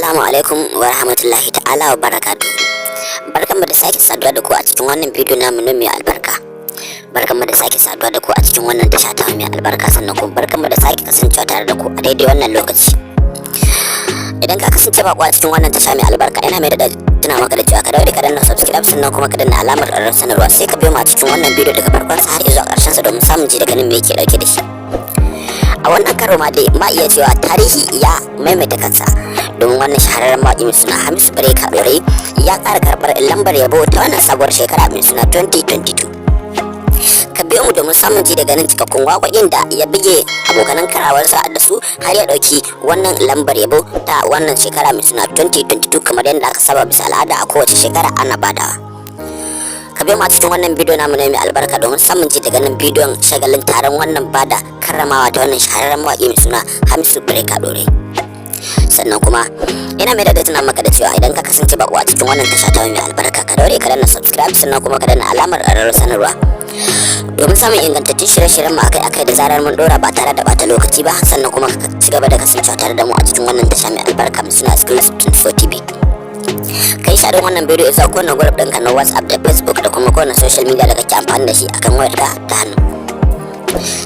Assalamu alaikum wa rahmatullahi ta'ala wa barakatuh. Barkanmu da sake saduwa da ku a cikin wannan bidiyo namu na mai albarka. Barkanmu da sake saduwa da ku a cikin wannan tasha ta mai albarka, sannan kuma barkanmu da sake kasancewa tare da ku a daidai wannan lokaci. Idan ka kasance bako a cikin wannan tasha mai albarka, ina mai da tuna maka da cewa ka daure ka danna subscribe, sannan kuma ka danna alamar ƙararrawar sanarwa, sai ka biyo mu a cikin wannan bidiyo daga farkon sa har zuwa ƙarshen sa domin samun ji da ganin me yake dauke da shi. A wannan karo ma dai ma iya cewa tarihi ya maimaita kansa, domin wannan shahararren mawaƙi mai suna Hamisu Breaker Ɗorayi ya ƙara karɓar lambar yabo ta wannan sabuwar shekara mai suna 2022. Ka biyo mu domin samun ji da ganin cikakkun waƙoƙin da ya bige abokanan karawarsa da su har ya ɗauki wannan lambar yabo ta wannan shekara mai suna 2022, kamar yadda aka saba bisa al'ada a kowace shekara ana badawa. Ka biyo mu a cikin wannan bidiyo namu ne mai albarka domin samun ji da ganin bidiyon shagalin taron wannan bada karramawa ta wannan shahararren mawaƙi mai suna Hamisu Breaker Ɗorayi. Sannan kuma ina mai da tuna maka da cewa idan ka kasance bako a cikin wannan tasha ta mai albarka, ka daure ka danna subscribe, sannan kuma ka danna alamar ƙararrawar sanarwa domin samun ingantattun shirye-shiryen mu akai-akai da zarar mun dora ba tare da bata lokaci ba. Sannan kuma ka ci gaba da kasancewa tare da mu a cikin wannan tasha mai albarka mai suna Exclusive 24 TV. Kai share wannan bidiyo zuwa kowane group ɗinka na WhatsApp da Facebook da kuma kowane social media da kake amfani da shi akan wayarka ta hannu.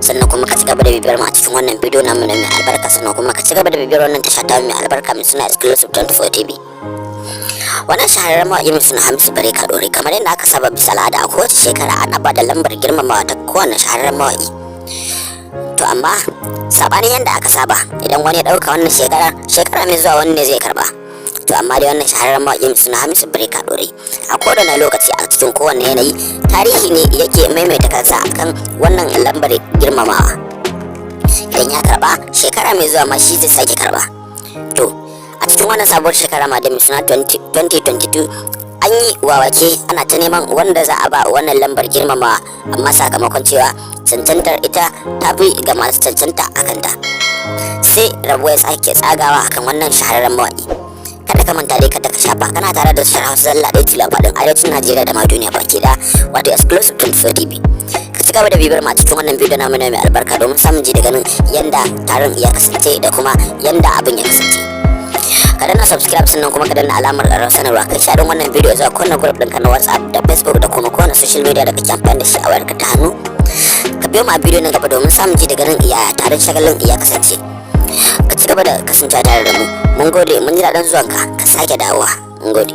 Sannan kuma ka ci gaba da bibiyar mu a cikin wannan bidiyo namu na mai albarka, sannan kuma ka ci gaba da bibiyar wannan tasha ta mai albarka mai suna Exclusive 24 TV. Wannan shahararren mawaƙi mai suna Hamisu Breaker Ɗorayi, kamar yadda aka saba bisa al'ada a kowace shekara ana ba da lambar girmamawa ta kowane shahararren mawaƙi. To amma sabanin yadda aka saba, idan wani ya ɗauka wannan shekara, shekara mai zuwa wani ne zai karba. To amma dai wannan shahararren mawaƙi mai suna Hamisu Breaker Ɗorayi, a kowane lokaci, a cikin kowane yanayi, tarihi ne yake maimaita kansa akan wannan lambar girmamawa. Idan ya karba, shekara mai zuwa ma shi zai sake karba. To a cikin wannan sabuwar shekara ma da mai suna 2022, an yi wawake ana ta neman wanda za a ba wannan lambar girmamawa, amma sakamakon cewa cancantar ita ta fi ga masu cancanta a kanta, sai rabo ya sake tsagawa akan wannan shahararren mawaƙi. Kada ka manta dai, kada ka shafa, kana tare da tashar Hausa zalla ɗaya tilo faɗin arewacin Najeriya da ma duniya baki ɗaya, wato Exclusive 24 TV. Ka ci gaba da bibiyar mu a cikin wannan bidiyo namu mai albarka domin samun ji da ganin yanda taron ya kasance da kuma yanda abin ya kasance. Ka danna subscribe, sannan kuma ka danna alamar ƙararrawar sanarwa. Kai share wannan bidiyo zuwa kowane group ɗinka na WhatsApp da Facebook da kuma kowane social media da kake amfani da shi a wayarka ta hannu. Ka biyo mu a bidiyo na gaba domin samun ji da ganin yaya taron shagalin ya kasance. Ka ci gaba da kasancewa tare da mu. Mun gode, mun ji daɗin zuwanka, ka sake dawowa. Mun gode.